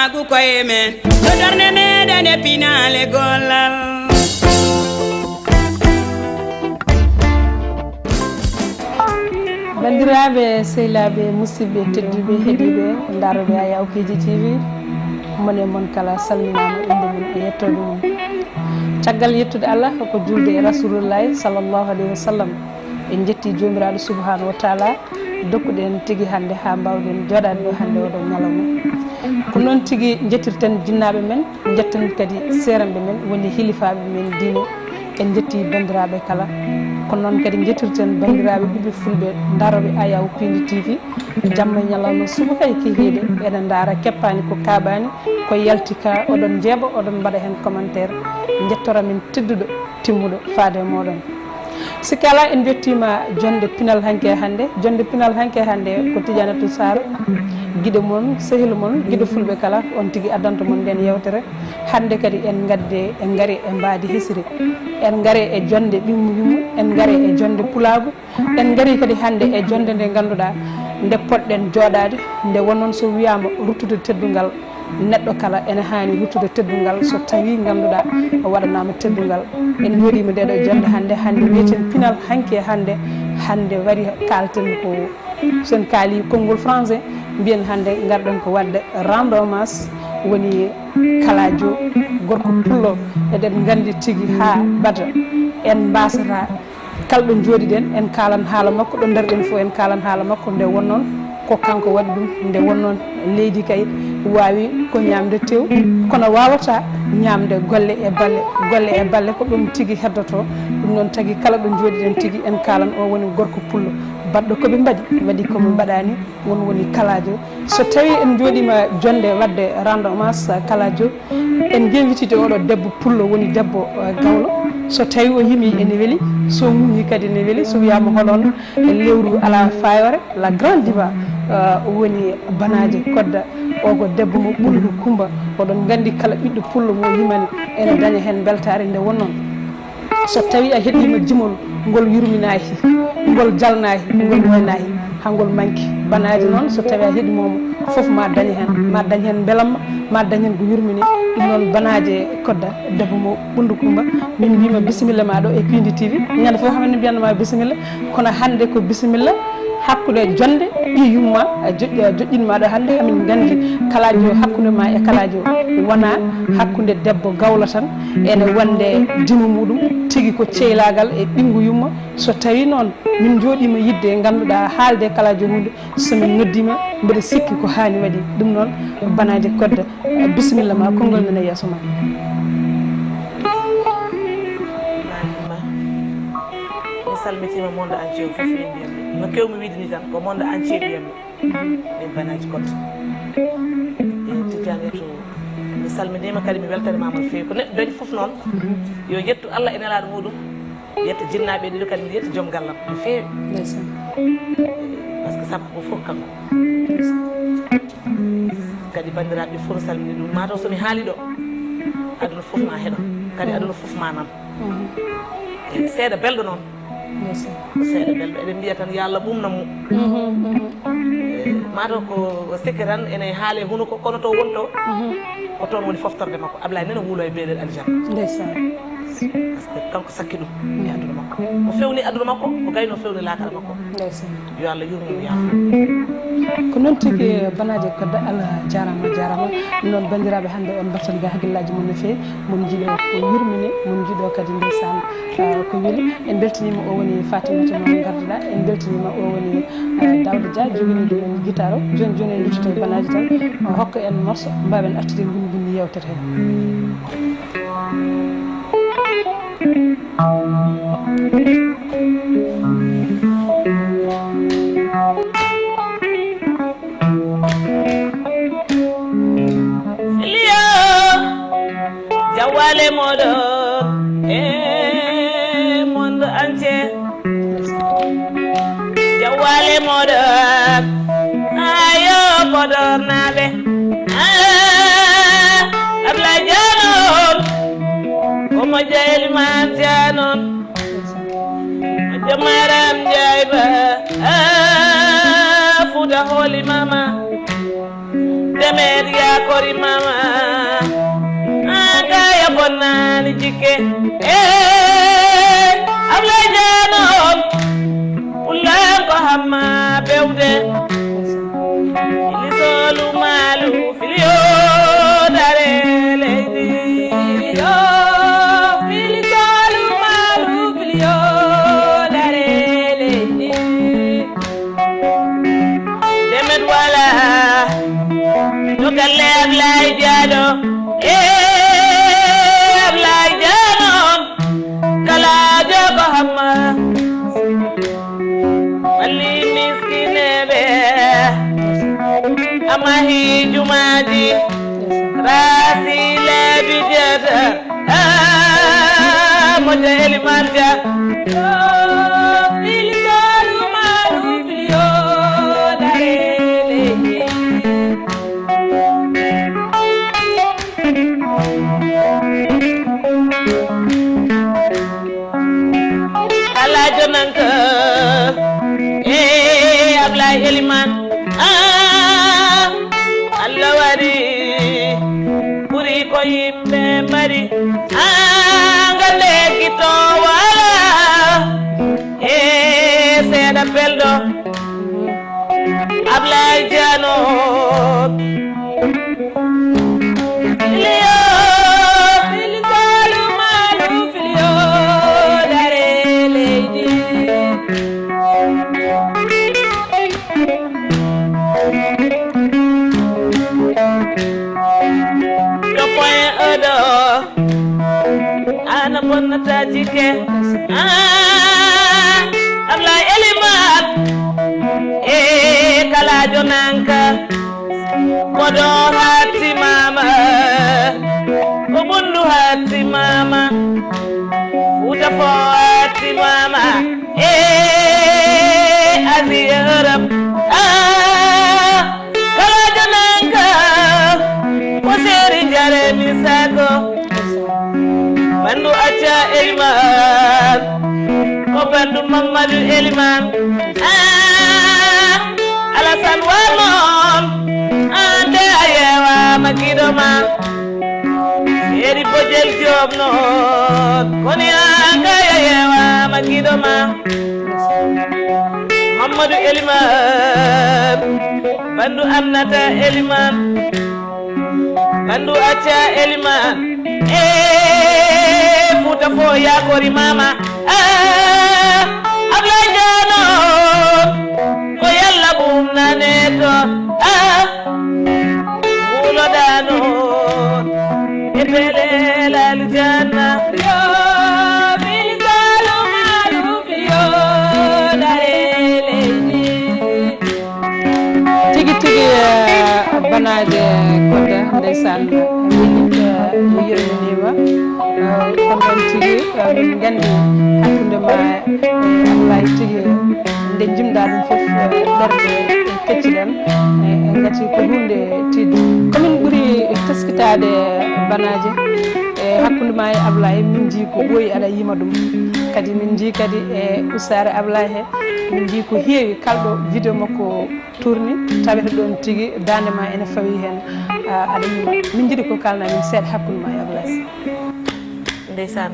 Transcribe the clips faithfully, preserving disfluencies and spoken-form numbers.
Agu koye men, to darnde meɗen e pinaale gollal. Banndiraaɓe, sehilaaɓe, musidɓe tedduɓe, heɗiiɓe, ndaarooɓe Ayaw P G T V, mon e mon kala salminaama, innde mum e yettoode mum. Caggal yettude Allah, ko juulde e Rasulullahi sallallahu alayhi wa sallam. En njetti Joomiraaɗo subhaanahu wa taala, dokkuɗen tigi hannde haa mbaawɗen jooɗaade ɗo hannde oɗo ñalawma. Ko noon tigi njettirten jinnaaɓe men, njetten kadi seeranɓe men, woni hilifaaɓe men diine. En njetti banndiraaɓe kala. Ko noon kadi njettirten banndiraaɓe ɓiɓɓe fulɓe darooɓe Ayaw Pindi T V. Jamma e ñalawma, subaka e kikiiɗe, eɗen ndaara keppaani ko kaaɓaani, ko yalti ka, oɗon njeeɓa, oɗon mbaɗa heen commentaire. Njettoora min tedduɗo, timmuɗo faade e mooɗon. Sikki alaa, en mbettiima jonnde pinal hanki e hannde. Jonnde pinal hanki e hannde ko Tidianatou Sarr, giɗo mon, sehil mon, giɗo fulɓe kala, on tigi addanto mon ndeen yeewtere. Hannde kadi en ngadde, en ngari e mbaadi hesiri. En ngari e jonnde ɓimmu yummu, en ngari e jonnde pulaagu. En ngari kadi hannde e jonnde nde ngannduɗaa nde poɗɗen jooɗaade, nde wonnoon so wiyaama ruttude teddungal, neɗɗo kala ene haani ruttude teddungal so tawii ngannduɗaa o waɗanaama teddungal. En njooɗiima nde ɗo jonnde hannde, hannde wiyeten pinal hanki e hannde, hannde wari kaalten ko, so en kaali konngol français, mbiyen hannde ngarɗen ko waɗde rendre hommage, woni Kalajo, gorko pullo, eɗen nganndi tigi haa bada en mbaasata. Kala ɗo njooɗiɗen, en kaalan haala makko, ɗo ndaruɗen fof, en kaalan haala makko, nde wonnoon ko kanko waɗi ɗum, nde wonnoon leydi kay waawi ko ñaamde tew, kono waawata ñaamde golle e balle. Golle e balle ko ɗum tigi heddotoo. Ɗum noon tagi kala ɗo njooɗiɗen tigi, en kaalan o woni gorko pullo, baɗɗo ko ɓe mbaɗi, waɗi ko ɓe mbaɗaani, won woni Kalajo. So tawii en njooɗiima jonnde waɗde rendre hommage Kalajo, en njeewtidii oɗo debbo pullo, woni debbo, eh, gawlo. So tawii o yimii ene weli, so muñii kadi ene weli, so wiyaama hol on e lewru alaa faayoore, la grande diva, eh, woni Banaaje Kodda. O ko debbo mo Ɓunndu Kummba. Oɗon nganndi kala ɓiɗɗo pullo mo yimani ene daña heen mbeltaare nde wonnoon. So tawii a heɗiima jimol ngol yurminaaki, ngol jalnaaki, ngol waynaaki, haa ngol manki. Banaaje noon, so tawii a heɗiima mo, fof ma dañ heen, ma dañ heen mbelamma, ma dañ heen ko yurmini. Ɗum noon, Banaaje Kodda, debbo mo Ɓunndu Kummba, min mbiima bisimilla ma ɗo e Pindi T V. Ñande fof hamin mbiyatnoo ma bisimilla, kono hannde ko bisimilla hakkunde jonnde ɓii yumma, a joƴƴi-, a joƴƴinma ɗo hannde, hamin nganndi Kalajo hakkunde ma e Kalajo wonaa hakkunde debbo gawlo tan, ene wonde dimo muɗum tigi ko ceylaagal e ɓinngu yumma. So tawii noon min njooɗiima yiɗde ngannduɗaa haalde Kalajo huunde, so min noddiima mbeɗa sikki ko haani waɗi. Ɗum noon, Banaaje Kodda, bisimilla ma, konngol men e yeeso ma. Ibrahima, mi salmitiima monde entier o fof, min mbiyatmi. No keewmi wiide ni tan, ko monde entier mbiyatmi. Min Banaaji Kodda. E Tidiane to, mi salminiima kadi, mi weltaniima no feewi. Ko neɗɗo dañi fof noon, yo yettu Allah e Nelaaɗo muɗum, yetta jinnaaɓe ɗiɗo kadi, mi yetta joom gallam no feewi. Ndeysaan. Par ce que sabu ko fof kanko. Kadi banndiraaɓe fof salmini ɗum. Mataw so mi haali ɗo, aduna fof ma heɗo. Kadi aduna fof ma nan. Mhm. E seeɗa belɗo noon. Ndeysaan. Ko seeɗa belɗo. Eɗen mbiya tan yo Allah ɓumna mo. Mhm, mhm. E, mataw ko sikke tan ene haale hunuko, kono to wonto, mhm, ko toon woni foftorde makko. Ablaye nena wuulo e beelel aljanna. Ndeysaan. Par ce que kanko sakki ɗum e aduna makko. O fewni aduna makko, o gayno fewni laakara makko. Ndeysaan. Yo Allah yurmo mo, yaafo. Ko noon tigi, Banaaje Kodda, Allah jaaraama, jaaraama. Noon, banndiraaɓe, hannde on mbattan ga hakkillaaji mon no feewi. Mon njiɗo ko yurmini, mon njiɗo kadi ndeysaan, ah, ko weli. En mbeltaniima o woni Fatimata mo ngannduɗaa. En mbeltaniima o woni, ah, Daouda Dia, joginiiɗo en guitare o. Jooni, jooni en nduttoto e Banaaje tan. O hokka en morso, mbaawen artude ngunni ngunni yeewtere he. Filio, jawale moɗon e monde entier. Jawale moɗon, ayo Podor naɓe. Ah, Ablaye Diallo, omo jeyli man Dianon. Jamaram Jaiba, ah, Fuda Holy Mama. Media Korimama, Agaya Bonani Jike, eh, Ablaye Diano, Ulango Hama Bewde, Ilisolu Malu, Filio Dare Lady, yo, Filisolu Malu, Filio Dare Lady. Demet wala to galle Ablaye Diado, e Ablaye Diado, kala jogo hamma. Walli miskinebe, amahi jumaji, rasi lebi jada. Ah, moƴƴa Elimane Dia. Yo, fili solu maru fili yo, darele. Alaajo Nanka, eh, Ablaye Elimane. Ah, Allah waɗi ɓuri ko yimɓe mari. Ah, ngande gito wala. Eh, seeɗa belɗo. Ablaye Diano. Filiyo, fili solu malu, filiyo, dare leydi. Ko point oɗo, ana bonnata jike. Ah, Ablaye Elimane. E kala jonanka. Kodo hatti mama, ko bundu hatti mama, futa fo hatti mama, e Asie Europe. Ah, kala jananga, ko seri jare misago. Bandu Acca Elimane, ko bandu Mamadou Elimane. Ah, Alassane Wamon, ande a yewa makido ma. Eri Bojel Job non, koni anga a yewa makido ma. Mamadou Elimane, bandu Aminata Elimane. Bandu Acca Elimane, eh, futa fo yakori mama. Ah, Ablaye Diano, ko yalla bum nane to. Ah, wulo dano, e pele la aljanna. Yo, fili solu malu, fili yo, dare leydi. Tigi tigi, eh, banaaje Kodda, ndeysaan, weeli, eh, yurminiima. Eh, kono noon tigi, eh, min nganndi hakkunde ma, eh, Ablaye tigi, nde njimɗaa ɗum fof, eh, ɓerɗe kecciɗen, eh, ngati ko huunde tiiɗde. Ko min ɓuri teskitaade banaaje, eh, hakkunde ma e Ablaye, min njii ko ɓooyi aɗa yima ɗum. Kadi min njii kadi e ustaare Ablaye he, min njii ko heewi kalɗo vidéo makko tourni, tawete ɗon tigi daande ma ene fawi heen, a, aɗa yima. Min njiɗi ko kalna min seeɗa hakkunde ma e Ablaye. Ndeysaan,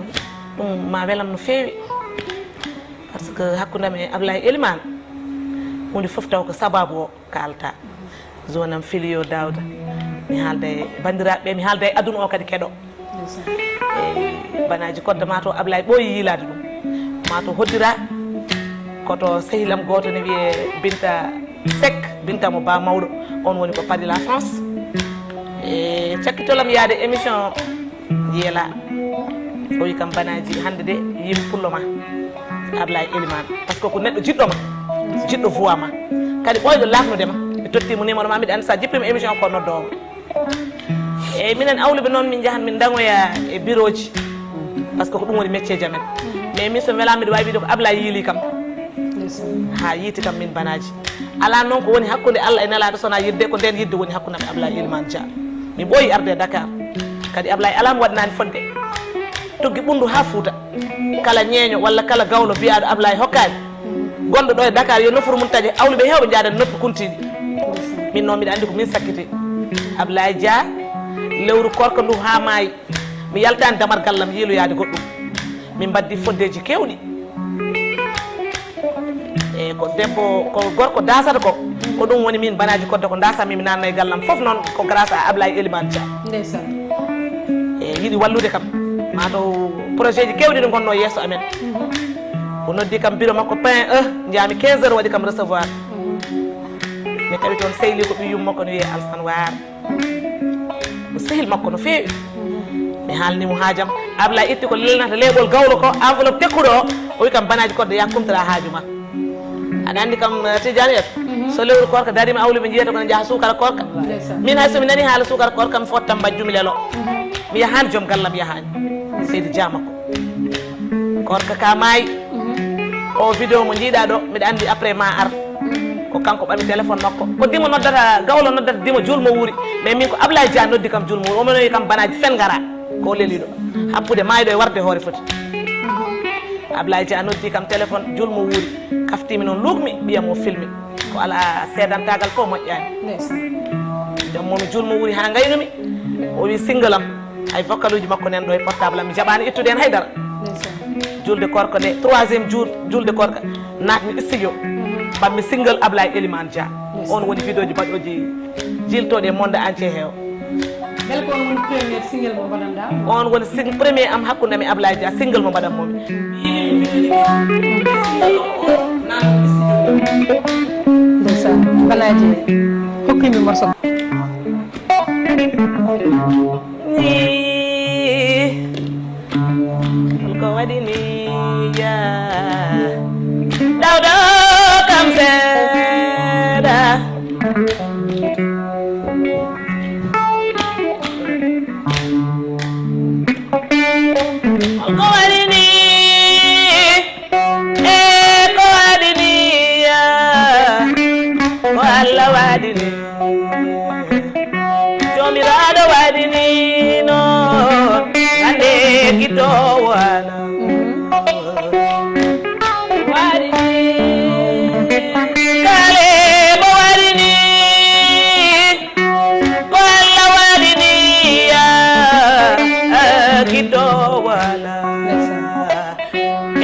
ɗum ma welam no feewi. Par ce que hakkunde am e Ablaye Elimane, huunde fof taw ko sababu o kalta. Zonam Filio Daouda. Mi haalda e banndiraaɓe ɓe, mi haalda e aduna o kadi keɗo. Eyi, banaaji Kodda ma to Ablaye ɓooyi yiilaade ɗum. Ma to hoddira, ko to sehil am gooto ne wiyee Binta Seck, Binta mo Ba Mawɗo, on woni ko Paris la France. E cakkitolam yaade émission Yeela. O wi kam banaaji hannde de yim pullo ma Ablaye Elimane. Par ce que ko neɗɗo jiɗɗo ma, jiɗɗo voix ma. Kadi ɓooyɗo laamnude ma. Mi totti mo numéro ma, miɗa anndi sa jippima émission ko noddoowo. Eyi, minen awluɓe noon, min njahan, min dañoya e birooji, par ce que ko ɗum woni métier ji amen. Mais min, so mi welaama, miɗo waawi wiide ko Ablaye yiili kam. Ndeysaan. Haa yiiti kam, min banaaji. Alaa noon ko woni hakkunde Allah e Nelaaɗo, so wonaa yidde, ko ndeen yidde woni hakkunde am e Ablaye Elimane Dia. Mi ɓooyi arde e Dakar. Kadi Ablaye alaa mo waɗanaani fodde. Tuggi ɓunndu haa Fuuta. Kala ñeeño walla kala gawlo biyaaɗo Ablaye hokkaani. Gonɗo ɗo e Dakar, yo nofru mum taƴe, awluɓe heewɓe njaadan noppi kuntiiɗi. Min noon, miɗa anndi ko min sakkiti. Ablaye Dia, lewru koorka ndu haa maayi, mi yaltaani damal gallam yiiloyaade goɗɗum. Min mbaɗdi foddeeji keewɗi. E ko debbo, ko gorko daasata ko, ko ɗum woni min Banaaji Koddo ko daasatmi, mi naatna e gallam fof noon ko grâce à Ablaye Elimane Dia. Ndeysaan. E yiɗi wallude kam. Maa taw projet ji keewɗi ɗo ngonnoo yeeso amen. O noddi kam bureau makko point E, njaami quinze heures waɗi kam recevoir. Mi tawi toon sehli ko ɓiy yumma ko no wiyee Alsan Waar. Ko sehil makko no feewi. Mi haalni mo haajam. Ablaye itti ko lelnata leeɓol gawlo ko, enveloppe tekkuɗo o. O wi kam, Banaaji Koddo, yaa kumtata haaju ma. Aɗa anndi kam, eh, Tidiane, et so lewru koorka darima, awli ɓe njiyata ko ne njaha suukara koorka. Ndeysaan. Min hay so mi nani haala suukara koorka, mi fottam mbajjumi lelo. Mi yahaani, joom gallam yahaani. Seydi Dia makko. Koorka ka maayi. O vidéo mo njiiɗa ɗo, mbiɗa anndi après ma ar. Ko kanko ɓami téléphone makko. Ko Dimo noddata, gawlo noddata Dimo, julmo wuuri. Mais min ko Ablaye Dia noddi kam, julmo wuuri. O manoyi kam, Banaaji fen ngara. Ko leliɗo. Happude maayɗo e warde hoore foti. Ablaye Dia noddi kam téléphone, julmo wuuri. Kaftimi noon, luukmi, ɓiyam o filmi. Ko alaa seedantagal fof moƴƴaani. Ndeysaan. Joom mo mi julmo wuuri haa ngaynumi. O wi single am. Hay vocal uji makko nan ɗo e portable am, mi jaɓaani ittude heen hay dara. Ndeysaan. Julde koorka nde, troisième jour julde koorka, naatmi studio. Mbaɗmi single Ablaye Elimane Dia. Ndeysaan. On woni vidéo ji baɗɗooji jiltooɗi e monde entier he o. Mbele ko on woni premier single mo mbaɗanɗaa? On woni sing-, premier am hakkunde am e Ablaye Dia, single mo mbaɗan momi. Ndeysaan, Banaaji hokkimi morceau. Ni ko waɗi ni ya dawdo kam seeɗa. Ko waɗi ni, e ko waɗi ni ya, ko Allah waɗi ni. Joomiraaɗo waɗi ni noon, hannde gitoowo ana. Waɗi ni, kale mo waɗi ni, ko Allah waɗi ni, ya, gitoowo ana.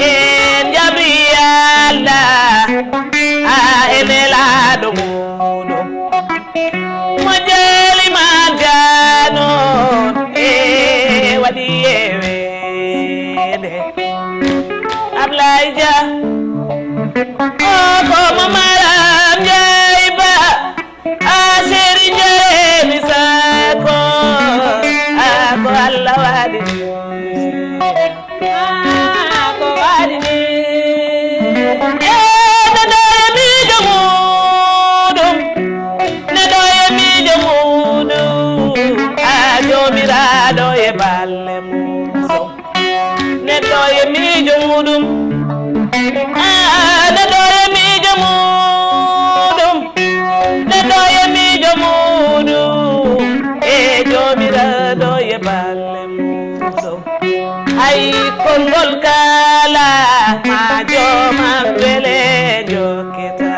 En jabri Allah, a e nelaaɗo muuɗum. Mo jeli ma jano, e waɗi yeweede. Ablaye Dia, o ko mo Maram Ndiaye Ba, a seri Ndiaye mi sako, a ko Allah waɗi. Ah, ko waɗi ni. Eh, neɗɗo e miijo muuɗum. Neɗɗo e miijo muuɗum. Ah, Joomiraaɗo e balle mum. Neɗɗo e miijo muuɗum. Ah, neɗɗo e miijo muuɗum. Neɗɗo e miijo muuɗum. Eh, Joomiraaɗo e balle muuɗum. Hay konngol kala ma joomam wele jokkita.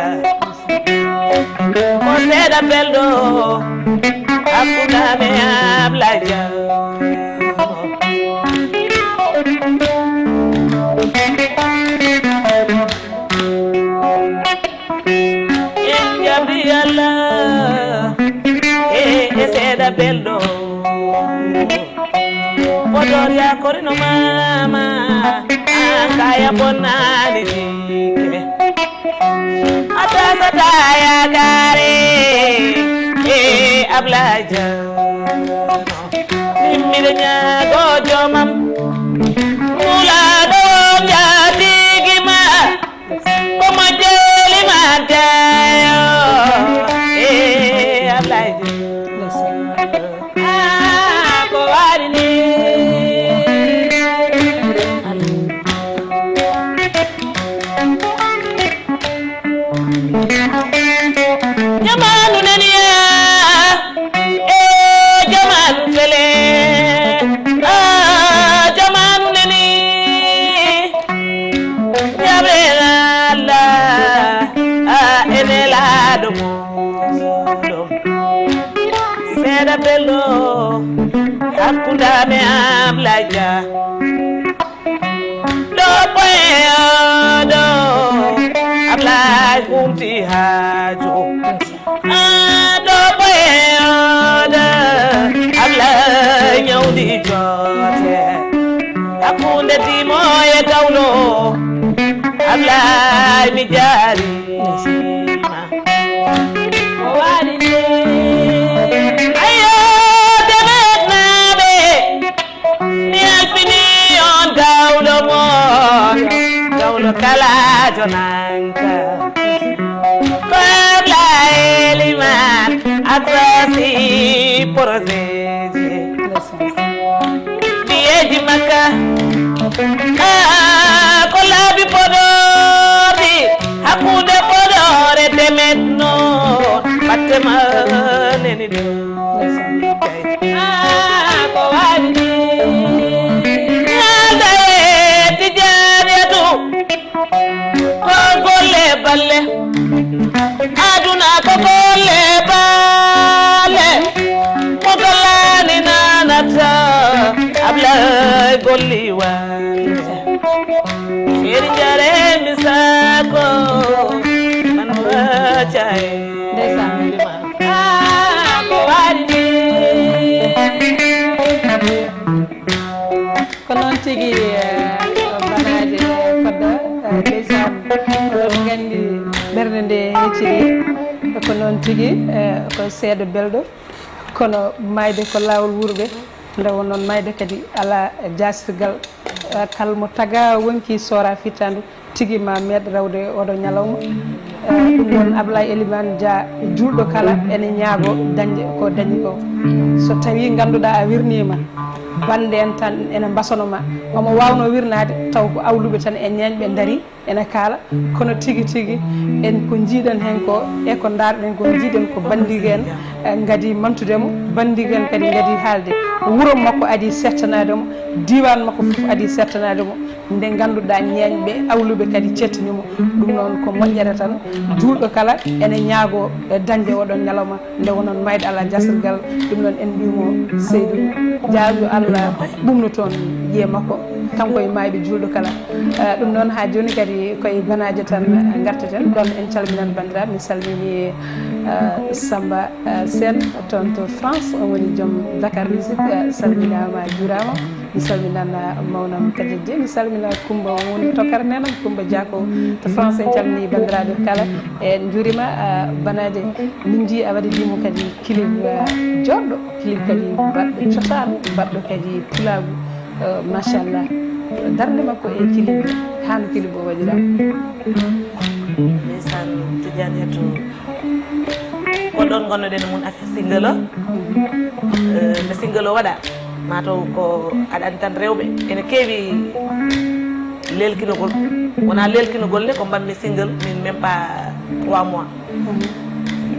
Ko seeɗa belɗo hakkunde am e Ablaye Dia. En jabri Allah e, e seeɗa belɗo. Podor yakorino mama, an kaya bonnani jike. Atasa taya kare, e Ablaye Dia. Min miɗo ñaago joomam, nulaaɗo o njaatigi ma. Ko mo jeli ma teyo, eh, Ablaye. Ah, ko waɗi ni. Jamaanu nani ya, eh, jamaanu fele. Ah, jamaanu nani. Aɗa bello hakkunde am e Ablaye Dia. Ɗo boye oɗo Ablaye humti haaju. Ah, ɗo boye oɗo Ablaye ñawdi joote. Hakkunde dimo e gawlo Ablaye mi jaari. Ayo, demetnaɓe, mi alfini on gawlo mon, gawlo kala jonanka. Ko Ablaye Liman atrasi projet ji. Biyeeji makka, ah, ko laabi Podorɗi, hakkunde Podor e Demet noon, batte ma neni ɗo. Ah, ko waɗi ni? Nalda e Tijaaniyatu. Ko golle balle, aduna ko golle balle. Mo gollani nanata, Ablaye golli wande. Seri jare mi sako, man wacha e. Ndeysaan. Ah, ko waɗi ni? Ko noon tigi, eh, banaaje Kodda, eh, ndeysaan, oɗon nganndi ɓernde nde hecciri. Ko noon tigi, eh, ko seeɗa belɗo, kono maayde ko laawol wuurɓe. Nde won noon maayde kadi alaa jaasirgal, eh, kala mo tagaa wonki soora fittaandu. Tigi ma meeɗ rewde oɗo ñalawma. Eh, ɗum noon Ablaye Elimane Dia, juulɗo kala ene ñaago dañde ko dañi ko. So tawi ngannduɗaa a wirniima, bannde en tan ene mbasono ma. Omo waawno wirnaade taw ko awluɓe tan e ñeeñɓe ndarii ene kaala. Kono tigi tigi en ko njiiɗen heen ko e ko ndaarɗen ko njiiɗen ko banndigen, eh, ngadi mantude mo, banndigen kadi ngadi haalde. Wuro makko adi settanaade mo, diiwaan makko fof adi settanaade mo. Nde ngannduɗaa ñeeñɓe awluɓe kadi cettini mo. Ɗum noon ko moƴƴere tan. Juulɗo kala ene ñaago, eh, dañde oɗon ñalawma. Nde wonon mayde alaa jasirgal, ɗum noon en mbiymo seydi Dia, yo Allah ɓumnu toon ƴiye makko, kanko e maayɓe juulɗo kala. Eh, ɗum noon haa jooni kadi koye banaaje tan ngarteten. Ɗoon en calminan banndiraaɓe, mi salmini, eh, Samba, eh, Sène toon to France, on woni joom Dakar Musique, eh, salminaama, juuraama. Mi salminan mawnam Kadiat Dieng, mi salmina Coumba woni tokar nenam, Coumba Diako to France. En calmini banndiraaɓe kala, en njuurima, ah, banaaje. Min nji a waɗi dimo kadi clip, ah, joɗɗo, clip kadi baɗɗo cosaan, baɗɗo kadi pulaagu, ah, machallah. Darnde makko e clip, hano clip o waɗira. Ndeysaan, Tidiane Hetto. Ko ɗoon ngonnoɗen e mum affaire single o. Eh, nde single o waɗa, mataw ko aɗa anndi tan rewɓe ene keewi lelkinogol. Wonaa lelkinogol ne, ko mbaɗmi single min même pas trois mois.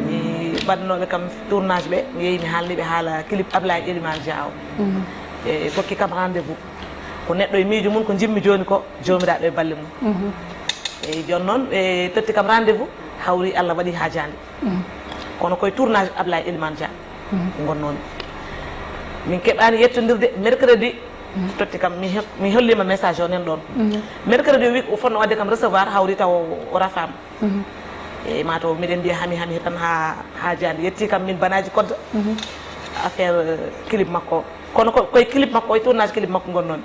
Mi waɗnooɓe kam tournage ɓe, mi yehi mi haalni ɓe haala clip Ablaye Elimane Dia o. Ɓe kokki kam rendez-vous. Ko neɗɗo e miijo mum, ko njimmi jooni ko, Joomiraaɗo e balle mum. Eyi, jooni noon ɓe totti kam rendez-vous, hawri Allah waɗi haajaande. Kono koye tournage Ablaye Elimane Dia ngonnoomi. Min keɓaani yettondirde mercredi, totti kam, mi he-, mi holliima message o nan ɗoon. Mercredi o wi o fotno waɗde kam recevoir, hawri taw o rafaama. Eyi, mataw miɗen mbiya hami, hami tan haa, haajaande. Yetti kam min banaaji Kodda, affaire, euh, clip makko. Kono ko, koye clip makko, e tournage clip makko ngonnoomi.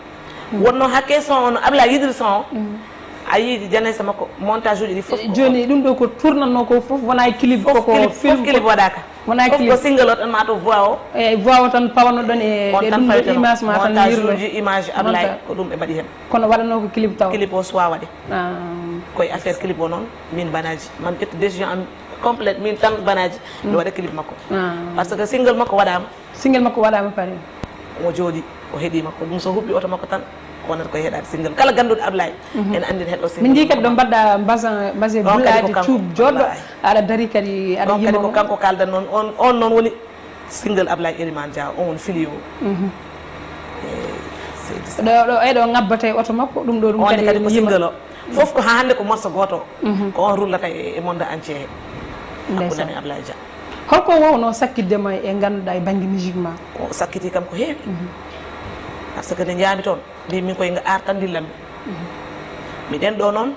Wonno hakke son o no Ablaye yiɗiri son o. A yii janaysa makko, montage uji ɗi fof ko jooni ɗum ɗo ko tournatnoo ko fof wona e clip, fof koko clip, fof film clip ko waɗaaka. Wona fof clip. Ko single o tan ma to voix o. Eyi, voix o tan pawnoɗon e on ɗe tan ɗum ɗo fawi tan image ma tan montage uji, image Ablaye ko ɗum ɓe mbaɗi heen. Kono waɗanoo ko clip taw. Clip o suwa waɗe. Ah. Koye affaire clip o noon, min banaaji. Mami ƴettu décision am complète, min tan banaaji. Mi waɗa clip makko. Ah. Par ce que single makko waɗaama. Single makko waɗaama pare. Omo jooɗi, o heɗii makko. Ɗum so huɓɓi oto makko tan, ko wonata koye heɗaade single. Kala gannduɗo Ablaye, ene anndi ne heɗoo single. Min njii kadi ɗo mbaɗɗa mbasan, mbase ɗon kadi bulaade ko kanko, cuub joɗɗo, wallaahi. Aɗa dari kadi, aɗa yima mo. Ɗon kadi ko kanko kaaldan noon, on, on noon woni single Ablaye Elimane Dia, on woni filio. Eyi, seydi Sall. Ɗo, ɗo, e ɗo ŋabbata e oto makko, ɗum ɗo ɗum on kadi kadi ko yima. Single o. Fof ko haa hannde ko morceau gooto o. Ko on rullata e, e monde entier he. Ndeysaan. Hakkunde men Ablaye Dia. Holko wawno sakkitde ma e ngannduɗaa e bannge musique ma? Ko sakkiti kam ko heewi. Par ce que nde njaami toon, mbi min koye nga aar tan ndillammi. Miɗen ɗo noon,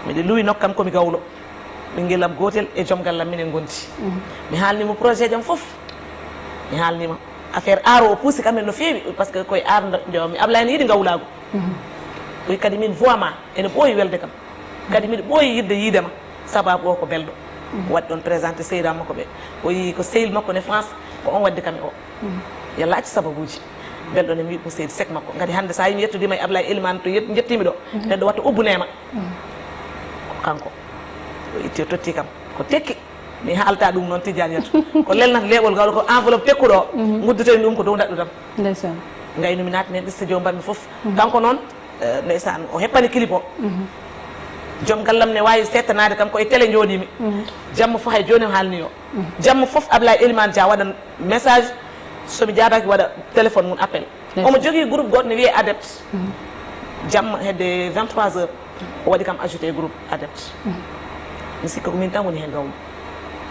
miɗe luwi nokkam komi gawlo. Ɓinngel am gootel e joom gallam minen ngondi. Mi haalnimo projet jam fof. Mi haalnima affaire aaro o puusi kam en no feewi, par ce que koye aar ndewmi. Ablaye ne yiɗi ngawlaagu. Koye kadi min voix ma ene ɓooyi welde kam. Kadi miɗo ɓooyi yiɗde yiide ma, sababu o ko belɗo. Waɗi ɗon présenté seyra makko ɓe. O yii ko sehil makko ne France, ko on waddi kam e o. Yalla accu sababuji. Belɗo ne mi wiyi ko seydi sek makko. Ngati hannde so a yii mi yettodiima e Ablaye Elimane to yet- njettimi ɗo, neɗɗo watta ubbu neema. Ko kanko. O itti o totti kam. Ko tekki. Mi haalta ɗum noon Tidiane Yattu. Ko lelnata leeɓol gawlo ko enveloppe tekkuɗo o. Ngudditani ɗum ko dow ndaɗɗudam. Ndeysaan. Ngaynu mi naatni heen ɗiste joom mbaɗmi fof. Kanko noon, eh, ndeysaan, o heppani clip o. Joom gallam ne waawi seettanaade kam ko e télé njooɗiimi. Jamma fof hay jooni o haalni o. Jamma fof Ablaye Elimane Dia waɗan message, so mi jaabaaki waɗa téléphone mum appel. Omo jogii groupe goɗɗo ne wiyee Adept. Jamma hedde vingt-trois heures, o waɗi kam ajouté e groupe Adept. Mi sikka ko min tan woni heen gawmi.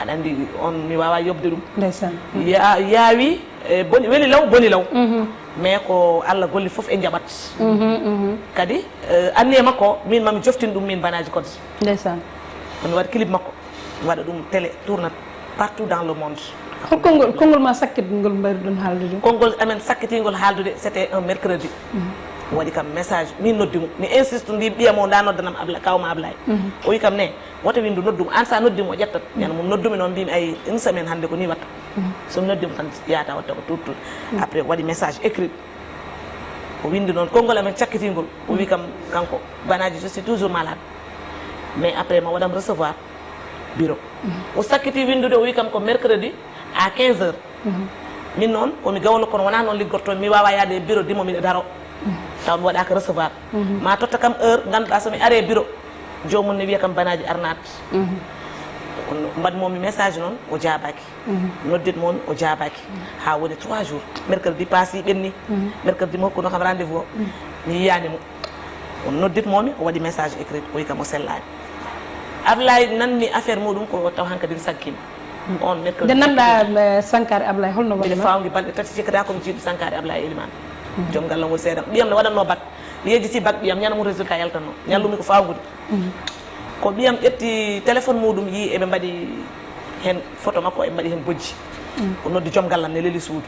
Aɗa anndi on mi waawaa yoɓde ɗum. Ndeysaan. Ya- yaawi, e boni, weli law, boni law. Mais ko Allah golli fof e njaɓat. Kadi, eh, anniya makko, min mami joftin ɗum min Banaaji Kodde. Ndeysaan. Kono mi waɗa clip makko, mi waɗa ɗum télé, tourna partout dans le monde. Hol konngol, konngol ma sakkitgol mbayruɗon haaldude? Konngol amen sakkitingol haaldude, c'était un mercredi. O waɗi kam message, min noddi mo, mi insiste, mbi ɓiyam o nda noddanam Abla, kawma Ablaye. O wi kam ne, woto windu, noddu mo, an sa noddi mo o ƴettat. Ñande mum noddumi noon mbimi ay une semaine hannde ko ni watta. So mi noddi mo tan yaata watta ko tuuti tuuti. Après o waɗi message écrit. O windi noon konngol amen cakkitingol. O wi kam kanko, Banaaji, je suis toujours malade. Mais après ma waɗam recevoir bureau. O sakkiti windude, o wi kam ko mercredi à quinze heures. Min noon komi gawlo kono wona noon liggorto, mi wawa yaade e bureau dimo miɗa daro. Taw mi waɗaka recevoir. Ma totta kam heure ganduɗa somi are bureau, jomum ne wiya kam Banaaji ar naat. Mbaɗmomi message noon o jaabaki. Nodditmomi o jaabaki. Ha woni trois jours. Mercredi paasi ɓenni. Mercredi mo hokkuno kam rendez-vous o. Mi yiyani mo. O nodditmomi, o waɗi message écrit, o wi kam o sellaani. Ablaye nanni affaire muɗum ko taw hankadin sankima. On mercredi. Nde nanɗa, eh, sankare Ablaye, holno Mbiɗa wonno? Fawngi balɗe tati cikkataa komi jiiɗo sankare Ablaye Elimane. Joom galle ngol seeɗa. Ɓiyam ne waɗatno bac. Mi yejjiti bac ɓiyam, ñande mum résultat yaltanno. Ñallumi ko fawgude. Ko ɓiyam ƴetti téléphone muɗum, yii eɓe mbaɗi hen photo makko, eɓe mbaɗi hen bojji. O noddi joom gallam ne leli suudu.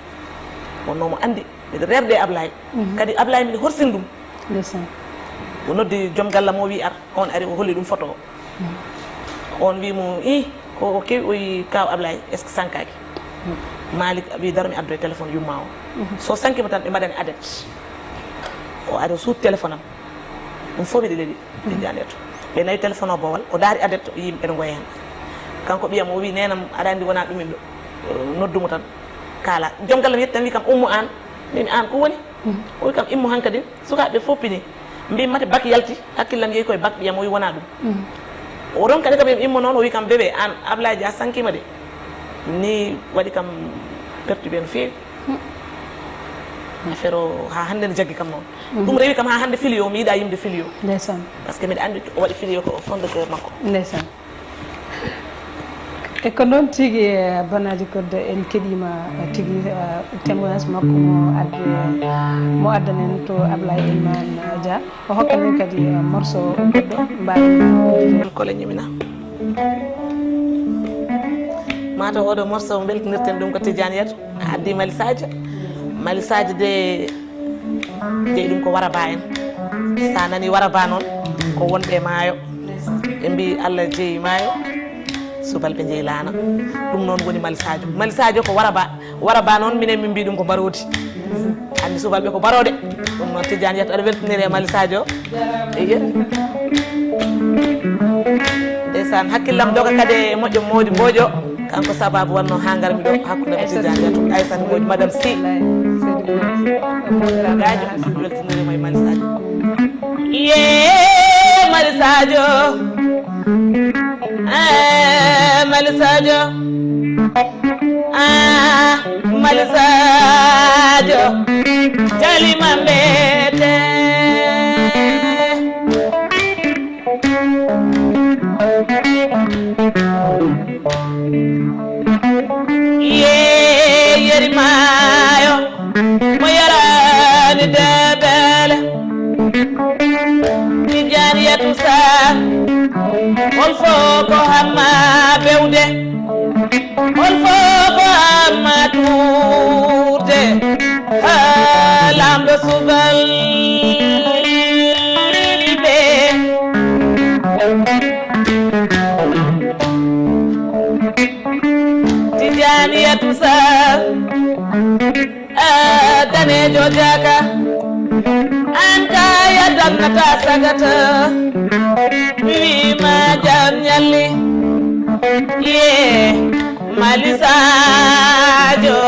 Wonno mo andi miɗo rerde e Ablaye. Kadi Ablaye miɗo horsini ɗum. Ndeysaan. O noddi joom gallam o wi ar, on ari o holli ɗum photo o. On wi mo, "Ih, ko o kewi?" O wi, "Kaw Ablaye, est-ce que sankaki?" Malik wi, "Daro mi addoye téléphone yumma o. So sankima tan ɓe mbaɗani adet." O ari o suuti téléphone am. Ɗum fof miɗo leli. Ɓe nawi téléphone o bowal, o daari adet, o yii ɓeɗo ngoya hen. Kanko ɓiyam o wi, "Nenam, aɗa andi wona ɗum inɗo." Noddu mo tan. Kala. Joom gallam yetti tan wi kam, "Ummo an." Min, "An ko woni?" O wi kam, "Immo hankadi." Sukaaɓe fof pini. Mbi mate bac yalti, hakkillam yehi koye bac ɓiyam, o wi wona ɗum. O ronkani kam immo noon, o wi kam, "Bébé, an Ablaye Dia sankima de." Ni waɗi kam perturbé no feewi. Affaire o ha hannde ne jaggi kam noon. Ɗum rewi kam ha hannde filio, mi yiɗa yimde filio. Ndeysaan. Par ce que miɗa anndi o waɗi filio ko au fond de cœur makko. Ndeysaan. E ko noon tigi, eh, Banaaji Kodde, en keɗiima, eh, tigi, eh, témoignage makko mo addi, mo addanen to Ablaye Elimane Dia. O hokka min kadi, eh, morceau goɗɗo mbaawen. Kole ñimina. Mataw oɗo morceau beltinirten ɗum ko Tidiane Yatu. A addi Mali Sadio. Mali Sadio de, jeyi ɗum ko Waraba en. Sa nani Waraba noon, ko wonɓe maayo. Ɓe mbi Allah jeyi maayo, subalɓe jeyi laana. Ɗum noon woni Mali Sadio. Mali Sadio ko Waraba. Waraba noon, minen min mbi ɗum ko mbaroodi. Anndi subalɓe ko barooɗe. Ɗum noon Tidiane Yatu aɗa weltinire e Mali Sadio. Eyi. Ndeysaan, hakkillam doga kadi e moƴƴo Moodi Mbojo. Kanko sababu wonno ha ngarmi ɗo hakkunde mo Tidiane Yatu. Aysata Mbojo, Madame Sy. Gaajo, weltinirima e Mali Sadio. Ye Mali Sadio. Eh, Mali Sadio. Ah, Mali Sadio. Jali Mambete. Hol fof ko hamma bewde, hol fof ko hamma tuurde, haa laamɗo subalɓe. Tijaaniyatu Sal. Ah, daneejo jaaka, aan ka yadannata sagata. Mi wiima jam ñalli. Ye, Mali Sadio.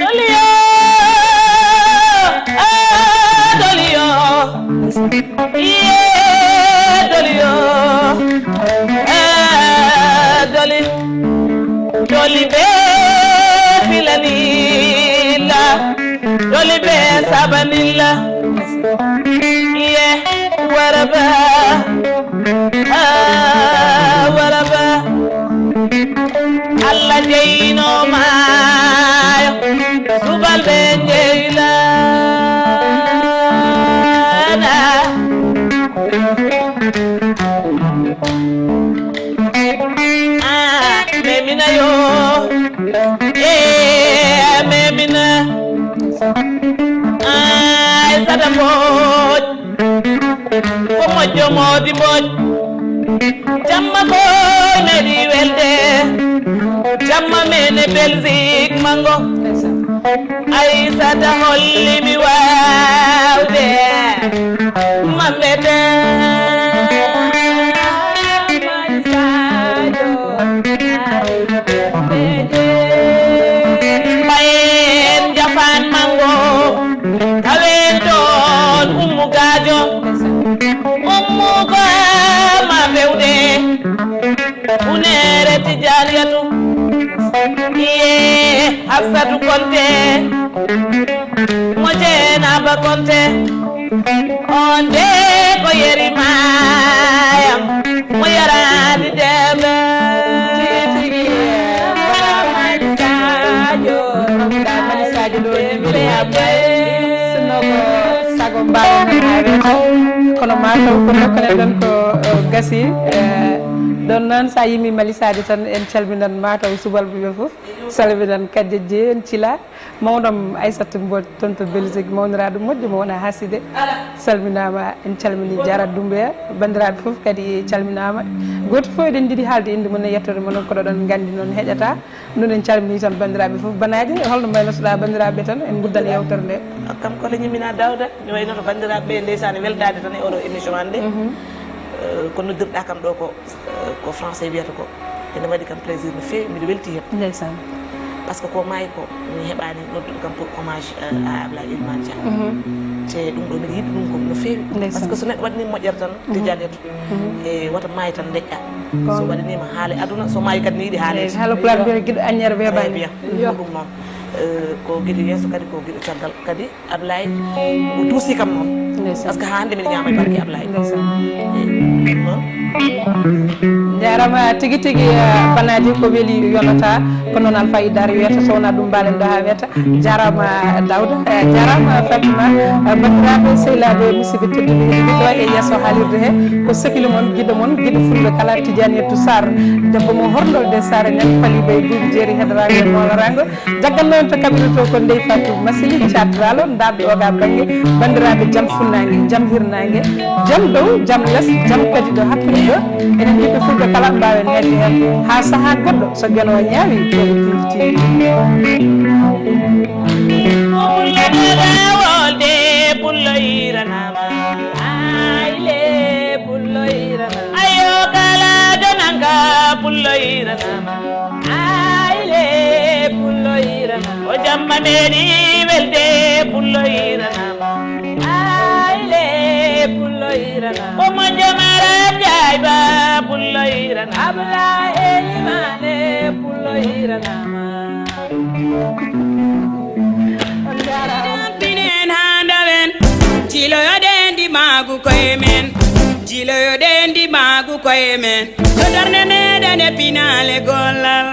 Doliyo, ah, Doliyo. Iye doli yo, ah, doli, doli be filanilla, doli be sabanilla. Iye waraba, ah, waraba. Allah jeyno maayo, subalɓe njeylana. Ah, Memina yo. Eh, Memina. Ah, Aysata Mbodj. Ko moƴƴo Moodi Mbodj. Jamma ko meɗi welde. Jamma men e Belgique mango. Aysata holli mi waawde. Mambete. Mbayen jafan mango. Tawen toon Ummu Gaajo. Ummu ko ma bewde. Funere Tijaniyatu. Iye Hafsatu Konte. Mo Jeenaba Konte. On de ko yeri maayam. Mo yaraani debe. Tigi tigi. Wala Mali Sadio. Mali Sadio ɗo ni weli ha ɓay. Sinno ko sago mbaɗen ha weeta. Kono ma taw ko dokkalen ɗon ko, eh, gasi. Eh, ɗon noon sa yimi Mali Sadio tan en calminan ma taw subalɓe ɓe fof. Salminan Kadja Dieng Thila. Mawɗo am Aissata Mbodj toon to Belgique, mawniraaɗo moƴƴo mo wona Haside. Salminaama, en calminii Diarra Doumbouya. Banndiraaɓe fof kadi calminaama. Gooto fof eɗen njiɗi haalde innde mum e yettoode mon, kono oɗon nganndi noon heƴata. Noon en calminii tan banndiraaɓe fof. Banaaji, holno mbaynotoɗaa banndiraaɓe tan? En nguddan yeewtere nde. Kam ko le ñimmina Daouda, mi waynoto banndiraaɓe ɓe ndeysaan e weltaade tan e oɗo émission hannde. Mhm. Eh, ko noddirɗaa kam ɗo ko, eh, ko français wiyata ko. Ene waɗi kam plaisir no feewi, mbiɗo welti heen. Ndeysaan. Par ce que ko maayi ko, mi heɓaani noddude kam pour hommage, euh, à Ablaye Elimane Dia. Mhm. Te ɗum ɗo mbiɗo yiɗi ɗum ko no feewi. Ndeysaan. Par ce que so neɗɗo waɗi ni moƴƴere tan, mhm, Tidiane Yattu. Mhm. E wata maayi tan deƴƴa. Ko so waɗi ni ma haale aduna, so maayi kadi ne yiɗi haale. Eyi, haala pulaar mbiyata giɗo aññere weeɓaani. Très bien. Ko ɗum noon. Euh, ko giɗo yeeso kadi, ko giɗo caggal kadi. Ablaye, o duusi kam noon. Ndeysaan. Par ce que haa hannde mbiɗa ñaama e barke Ablaye. Ndeysaan. Eyi, noon. Jaaraama tigi tigi, eh, banaaji ko weli yonata, ko noon Alpha Idar wiyata, so wonaa ɗum mbaɗen ɗo haa weeta. Jaaraama Daouda, eh, jaaraama Fatima, eh, banndiraaɓe, sehilaaɓe, musidɓe tedduɓe, heɗiiɓe ɗo e yeeso haalirde he, ko sehil mon, giɗo mon, giɗo fulɓe kala, Tidiane Yettu Sarr, debbo mo horndolde Saare Ñal, faliiɓe e duuɓi jeeri heɗoraango e mooloraango. Jaggan noon to kaɓirɗo to ko Ndey Fatou Masili, Thiat Ralo, ndaarɗo oga bannge, banndiraaɓe jam funnaange, jam hirnaange, jam dow, jam les, jam kadi ɗo hakkunde ɗo, enen ɓiɓɓe fulɓe kala mbaawen hedde heen. Haa sahaa goɗɗo, so geno o ñaawi, ko e tindi tindi. Pullo de wolde, pullo iranama. Ay le, pullo iranama. Ayo kala jonanga, pullo iranama. Ay le, pullo iranama. O jamma meɗi welde, pullo iranama. Ay le, pullo iranama. O mo jamara jayba, pullo iranama. Abla e imane, pullo iranama. Pinen haa ndawen, jiiloyoɗen ndimaagu koye men, jiiloyoɗen ndimaagu koye men. Yo darnde meɗen e pinaale gollal.